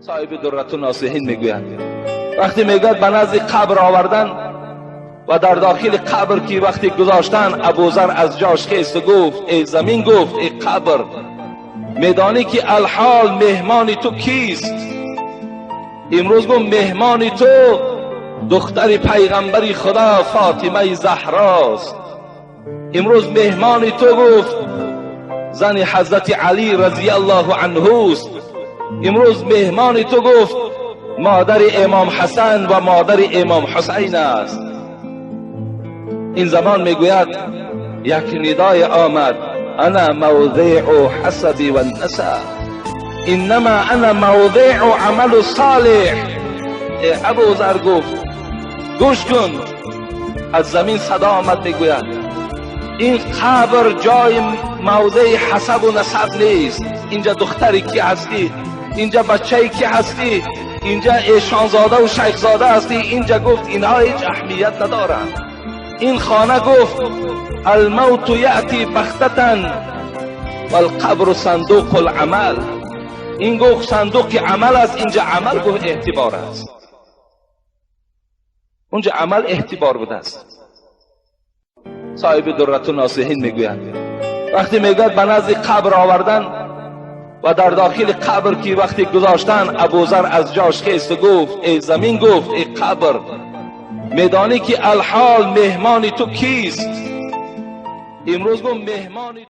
Соҳиби Дуррату Носиҳин мегӯяд, вақте мегӯяд ба назди қабр овардан ва дар дохили қабр ки вақте гузоштан, Абузар аз ҷош хест ва гуфт: эй замин, гуфт, эй қабр, медонӣ ки алҳол меҳмони ту кист? Имрӯз, гуфт, меҳмони ту духтари пайғамбари Худо Фотимаи Заҳрост. Имрӯз меҳмони ту, гуфт, зани ҳазрати Алӣ разияллоҳу анҳуст. Имрӯз меҳмони ту, гуфт, модари имом Ҳасан ва модари имом Ҳусайн аст. Ин замон, мегӯяд, як нидое омад: ана мавзеъу ҳасаби ва насаб, иннама ана мавзеъу амалу солеҳ. Э Абузар, гуфт, гӯш кун. Аз замин садо омад, мегӯяд, ин қабр ҷои мавзеи ҳасабу насаб нест. Инҷа духтари ки ҳастӣ, инҷа бачаи ки ҳастӣ, инҷа эшонзода ва шайхзода ҳастӣ, инҷа, гуфт, инҳо ҳеҷ аҳамият надоранд. Ин хона, гуфт, алмавту яъти бахтатан валқабру сандуқу ламал. Ин, гуфт, сандуқи амал аст. Инҷа амал, гуфт, эътибор аст, унҷа амал эътибор будааст. Соҳиби Дуррату Носиҳин мегӯяд, вақте мегӯяд ба назди қабр овардан ва дар дохили қабр ки вақте гузоштан, Абузар аз ҷош хест ва гуфт: эй замин, гуфт, эй қабр, медонӣ ки алҳол меҳмони ту кист? Имрӯз, гуфт, меҳмони